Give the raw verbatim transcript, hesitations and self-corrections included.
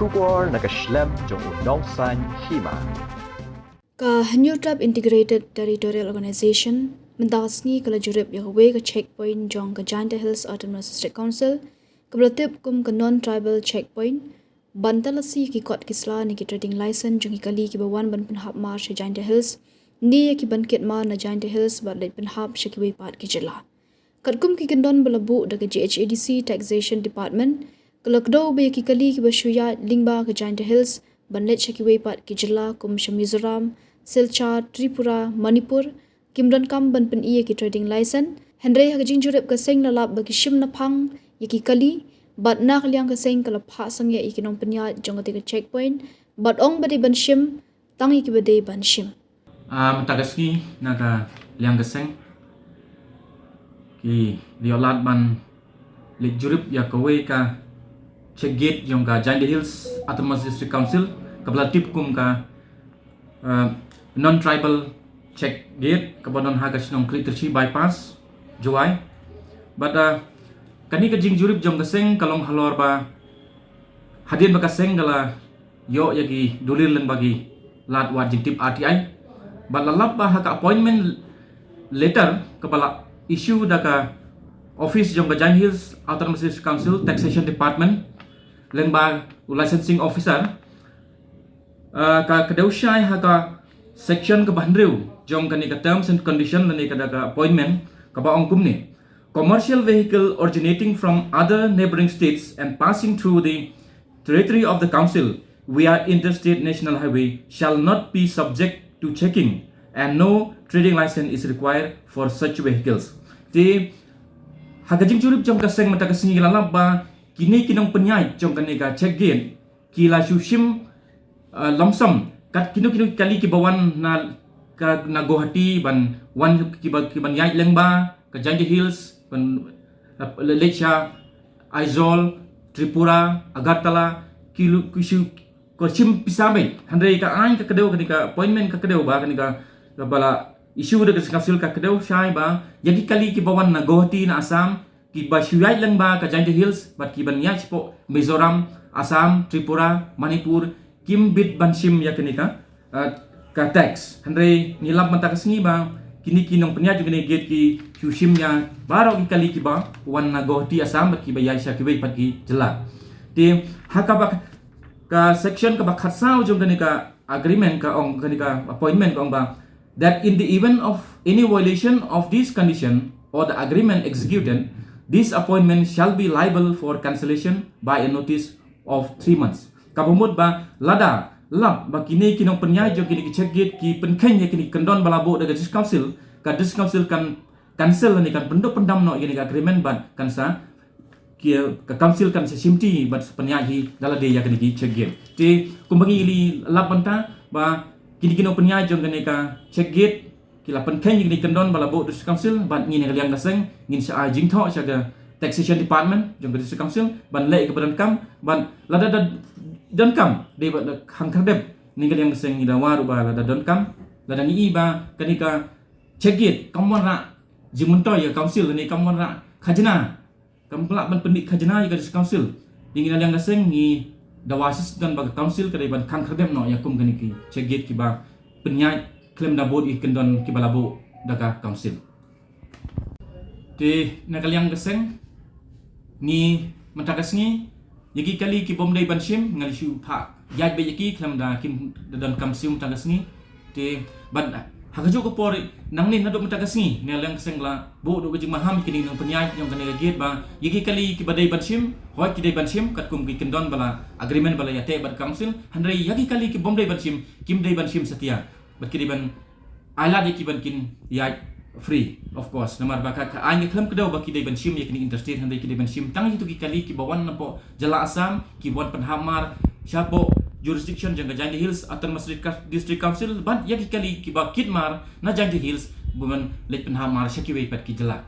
Khubor na ka shlem jong u Nongsaiñ Hima. Ka Hynñiewtrep Integrated Territorial Organization mynta ka sngi ka la jurip ïa kawei ka checkpoint jong ka Jaintia Hills Autonomous District Council, kaba la tip kum ka Non-Tribal Checkpoint, ban talasi ki kot ki sla ne ki trading license jong ki kali kiba wan ban pynhap mar sha Jaintia Hills, ne ïa ki ban kit mar na Jaintia Hills bad leit pynhap sha kiwei pat ki jylla. Katkum ki kyndon ba la buh da ka G H A D C Taxation Department, ka la kdew ba ïa ki kali kiba shu ïaid lyngba ka Jaintia Hills ban leit sha kiwei pat ki jylla kum sha Mizoram, Silchar, Tripura, Manipur, kim donkam ban pyni ïa ki trading license. Hynrei ha ka jingjurip ka seng la lap ba ki shim naphang ïa ki kali, bad na ka liang ka seng ka la phah sangeh ïa ki nongpynïaid jong kata ka checkpoint, bad ong ba dei ban shim tang ïa kiba dei ban shim. Ah, mynta ka sngi na ka liang ka seng ki la ïoh lad ban leit jurip ïa kawei ka check gate jong ka Jaintia Hills Autonomous District Council, kaba la tip kum ka, ah, Non-Tribal Check Gate, kaba don ha ka shnong Khliehtyrshi Bypass, Jowai. Bad, ah, kane ka jingjurip jong ka seng ka long halor ba hadien ba ka seng ka la ïoh ïa ki dulir lyngba ki lad wad jingtip R T I, bad la lap ba ha ka appointment letter kaba la issue da ka office jong ka Jaintia Hills Autonomous District Council Taxation Department lyngba u licensing officer, ah, ka kdew shai ha ka section kaba hynriew jong kane ka terms and condition lane ka da ka appointment, kaba ong kumne: Commercial vehicle originating from other neighboring states and passing through the territory of the council via interstate national highway shall not be subject to checking and no trading license is required for such vehicles. Te ha ka jingjurip jong ka seng mynta ka sngi la lap ba kine ki nongpynïaid jong kane ka check gate ki la shu shim, uh, lump sum kat kino kino kali kiba wan na ka, na Guwahati ban wan kiba, kiban ïaid lyngba ka Jaintia Hills ban, uh, le-, leit sha Aizawl, Tripura, Agartala, ki lu-, ki shu, ko shim pisa beit. Hynrei ka aiñ ka kdew, kane ka appointment ka kdew ba kane ka, kaba la issue da ka council ka kdew shai ba ïa ki kali kiba wan na Guwahati na Assam, kiba shu ïaid lyngba ka Jaintia Hills bad kiban ïaid shapoh Mizoram, Assam, Tripura, Manipur, kim bit ban shim ïa kane ka, ah, ka tax. Hynrei ngi lap mynta ka sngi ba kine ki nongpynïaid jong kane ka gate ki shu shim ïa baroh ki kali kiba wan na Guwahati, Assam, bad kiba ïaid sha kiwei pat ki jylla. Te ha kaba ka section kaba khatsaw jong kane ka agreement ka ong, kane ka appointment ka ong ba that in the event of any violation of this condition or the agreement executed, this appointment shall be liable for cancellation by a notice of three months. Kaba mut ba lada lap ba kine ki nongpynïaid jong kine ki check gate ki pynkheiñ ïa kine ki kyndon ba la buh da ka District Council, ka District Council kan cancel ne kan pynduh pyndam noh ïa kane ka agreement bad kan sa, ki, ka council kan sa shimti bad sa pynïaid hi da lade ïa kane ki check gate. Te kumba ngi la lap mynta ba kine ki nongpynïaid jong kane ka check gate ki la pynkheiñ ïa kane ki kyndon ba la buh District Council, bad ngi na ka liang ka seng ngin sa ai jingthoh sha ka Taxation Department jong ka District Council ban leh ïa kaba donkam, bad lada da donkam dei bad da khang khyrdep, ngi na ka liang ka seng ngi dawa ruh ba lada donkam, lada ngi i ba kane ka check gate kam wanrah jingmyntoi ïa ka council ne kam wanrah khajna, kam lah ban pynmih khajna ïa ka District Council, ngi na ka liang ka seng ngi dawa shisyndon ba ka council ka dei ban khang khyrdep noh ïa kum kane ki check gate kiba pynïaid khlem da bud ïa ki kyndon kiba la buh da ka council. Te na ka liang ka seng ngi mynta ka sngi ïa ki kali kibym dei ban shim ngi la shu phah ïaid beit ïa ki khlem da kim da donkam siew mynta ka sngi. Te bad ha kajuh ka por nangne naduh mynta ka sngi na ka liang ka seng la buh duh ka jingmaham ïa kine ki nongpynïaid jong kane ka gate ba ïa ki kali kiba dei ban shim, hooid ki dei ban shim katkum ki kyndon ba la agreement ba la ïateh bad council, hynrei ïa ki kali kibym dei ban shim kim dei ban shim satia. Bad ki dei ban ai lad ïa ki ban kin ïaid free, of course. Namar ba ka, ka aiñ ka khlem kdew ba ki dei ban shim ïa kine ki interstate, hynrei ki dei ban shim tang ïa kito ki kali kiba wan napoh jylla Assam, ki wan pynhap mar shapoh jurisdiction jong ka Jaintia Hills Autonomous District Council, bad ïa ki kali kiba kit mar na Jaintia Hills ban leit pynhap mar sha kiwei pat ki jylla.